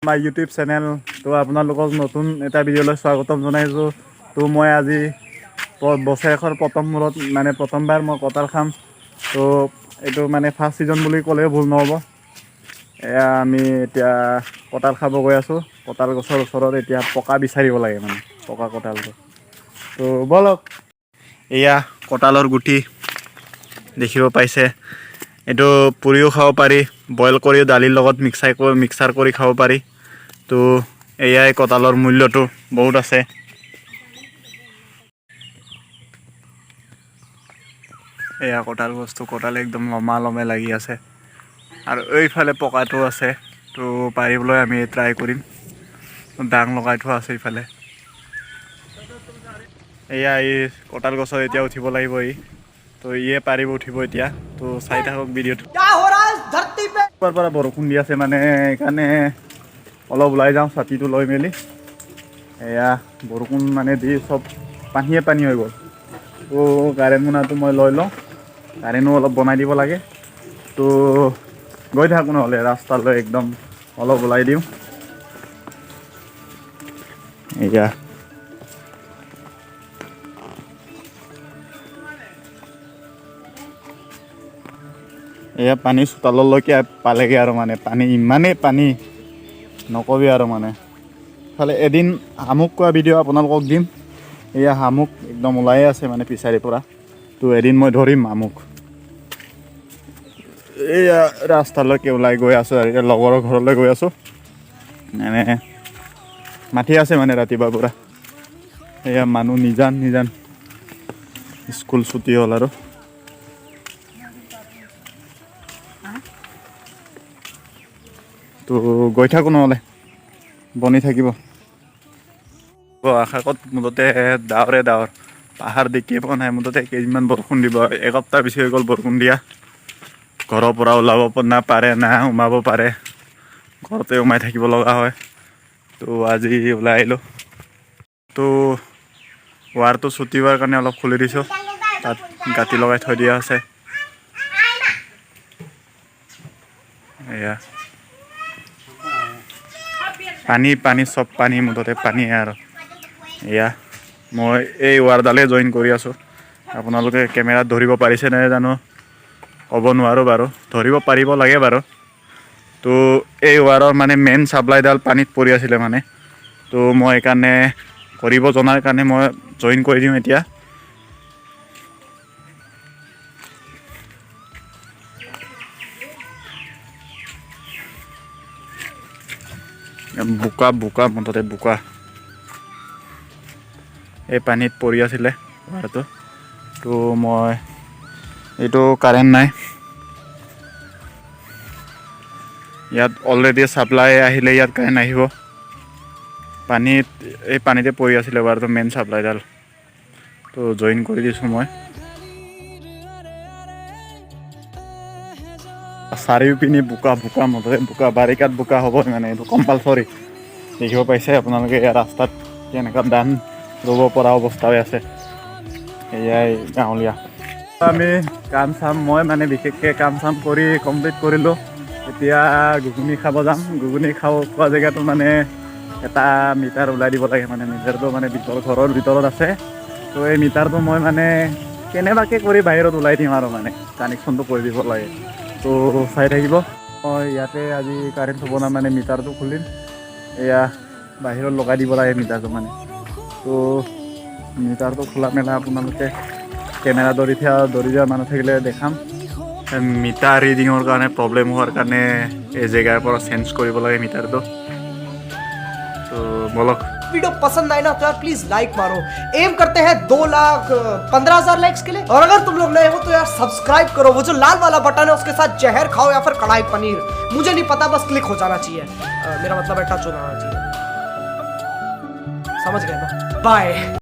My YouTube channel. তো আপোনালোকক নতুন এটা ভিডিঅ'লৈ স্বাগতম জনাইছোঁ। তো মই আজি বছৰেকৰ প্ৰথম মূৰত, মানে প্ৰথমবাৰ মই কঁঠাল খাম। তো এইটো মানে ফাৰ্ষ্ট ছিজন বুলি ক'লেও ভুল নহ'ব। এয়া আমি এতিয়া কঁঠাল খাব গৈ আছোঁ। কঁঠাল গছৰ ওচৰত এতিয়া পকা বিচাৰিব লাগে, মানে পকা কঁঠালটো। তো ব'লক। এয়া কঁঠালৰ গুটি দেখিব পাইছে। এইটো পুৰিও খাব পাৰি, বইল কৰিও দালিৰ লগত মিক্সাৰ কৰি খাব পাৰি। তো এয়াই কঁঠালৰ মূল্যটো বহুত আছে। এয়া কঁঠাল গছটো, কঁঠাল একদম লমা লমে লাগি আছে আৰু এইফালে পকাটো আছে। তো পাৰিবলৈ আমি ট্ৰাই কৰিম। দাং লগাই থোৱা আছে ইফালে। এয়া এই কঁঠাল গছত এতিয়া উঠিব লাগিব ই। তো ইয়ে পাৰিব উঠিব এতিয়া। তো চাই থাকক ভিডিঅ'টো। क्या हो रहा है इस धरती पे? ৰাতিপুৱাৰ পৰা বৰষুণ দি আছে, মানে সেইকাৰণে অলপ ওলাই যাওঁ ছাতিটো লৈ মেলি। এয়া বৰষুণ মানে দি চব পানীয়ে পানী হৈ গ'ল। তো কাৰেণ্ট মোনাটো মই লৈ লওঁ, কাৰেণ্টো অলপ বনাই দিব লাগে। তো গৈ থাকোঁ নহ'লে ৰাস্তালৈ, একদম অলপ ওলাই দিওঁ। এয়া এয়া পানী চোতাললৈকে পালেগৈ আৰু, মানে পানী ইমানেই পানী নকবি আৰু। মানে ইফালে এদিন শামুক খোৱা ভিডিঅ' আপোনালোকক দিম। এয়া শামুক একদম ওলায়ে আছে মানে ফিচাৰীৰ পৰা। তো এদিন মই ধৰিম শামুক। এয়া ৰাস্তালৈকে ওলাই গৈ আছোঁ আৰু এতিয়া লগৰৰ ঘৰলৈ গৈ আছোঁ। মানে মাতি আছে মানে ৰাতিপুৱাৰ পৰা। এয়া মানুহ নিজান নিজান, স্কুল ছুটি হ'ল আৰু। তো গৈ থাকোঁ নহ'লে, বনি থাকিব। আকাশত মুঠতে ডাৱৰে ডাৱৰ, পাহাৰ দেখিয়ে পোৱা নাই। মুঠতে কেইদিনমান বৰষুণ দিব। এসপ্তাহ বেছি হৈ গ'ল বৰষুণ দিয়া। ঘৰৰ পৰা ওলাব নাপাৰে না সোমাব পাৰে, ঘৰতে সোমাই থাকিব লগা হয়। তো আজি ওলাই আহিলোঁ। তো ৱাৰটো ছুটি হোৱাৰ কাৰণে অলপ খুলি দিছোঁ, তাত গাঁতি লগাই থৈ দিয়া আছে। এয়া পানী পানী, চব পানী, মুঠতে পানী আৰু। এয়া মই এই ৱাৰডালে জইন কৰি আছোঁ। আপোনালোকে কেমেৰাত ধৰিব পাৰিছে নাই জানো, ক'ব নোৱাৰোঁ বাৰু, ধৰিব পাৰিব লাগে বাৰু। তো এই ৱাৰৰ মানে মেইন চাপ্লাইডাল পানীত পৰি আছিলে মানে। তো মই সেইকাৰণে কৰিব জনাৰ কাৰণে মই জইন কৰি দিওঁ এতিয়া। বোকা বোকা, মুঠতে বোকা। এই পানীত পৰি আছিলে ৱাৰটো। তো মই এইটো কাৰেণ্ট নাই ইয়াত, অলৰেডি ছাপ্লাই আহিলে ইয়াত কাৰেণ্ট আহিব। পানীত, এই পানীতে পৰি আছিলে ৱাৰটো, মেইন ছাপ্লাইডাল। তো জইন কৰি দিছোঁ মই। চাৰিওপিনে বোকা বোকা, মুঠতে বোকা। বাৰিষাত বোকা হ'ব মানে, এইটো কম্পালচৰি। দেখিব পাইছে আপোনালোকে, ইয়াৰ ৰাস্তাত কেনেকুৱা ধান ৰুব পৰা অৱস্থা হৈ আছে। এয়াই গাঁৱলীয়া। আমি কাম চাম, মই মানে বিশেষকৈ কাম চাম কৰি কমপ্লিট কৰিলোঁ। এতিয়া ঘুগুনি খাব যাম। ঘুগুনি খোৱা জেগাটো মানে এটা মিটাৰ ওলাই দিব লাগে, মানে মিটাৰটো মানে ভিতৰত, ঘৰৰ ভিতৰত আছে। তো এই মিটাৰটো মই মানে কেনেবাকৈ কৰি বাহিৰত ওলাই দিম আৰু, মানে কানেকশ্যনটো কৰি দিব লাগে। তো চাই থাকিব। মই ইয়াতে আজি কাৰেণ্টটো বনাম, মানে মিটাৰটো খুলিম। এয়া বাহিৰত লগাই দিব লাগে মিটাৰটো মানে। তো মিটাৰটো খোলা মেলা আপোনালোকে কেমেৰা ধৰি দিয়া মানুহ থাকিলে দেখাম। মিটাৰ ৰিডিঙৰ কাৰণে প্ৰব্লেম হোৱাৰ কাৰণে এই জেগাৰ পৰা চেঞ্জ কৰিব লাগে মিটাৰটো। তো ব'লক। वीडियो पसंद आए ना तो यार प्लीज लाइक मारो। एम करते हैं 2,15,000 लाइक्स के लिए। और अगर तुम लोग नए हो तो यार सब्सक्राइब करो, वो जो लाल वाला बटन है उसके साथ जहर खाओ या फिर कढ़ाई पनीर, मुझे नहीं पता, बस क्लिक हो जाना चाहिए। मेरा मतलब है टच हो जाना चाहिए। समझ गए ना? बाय।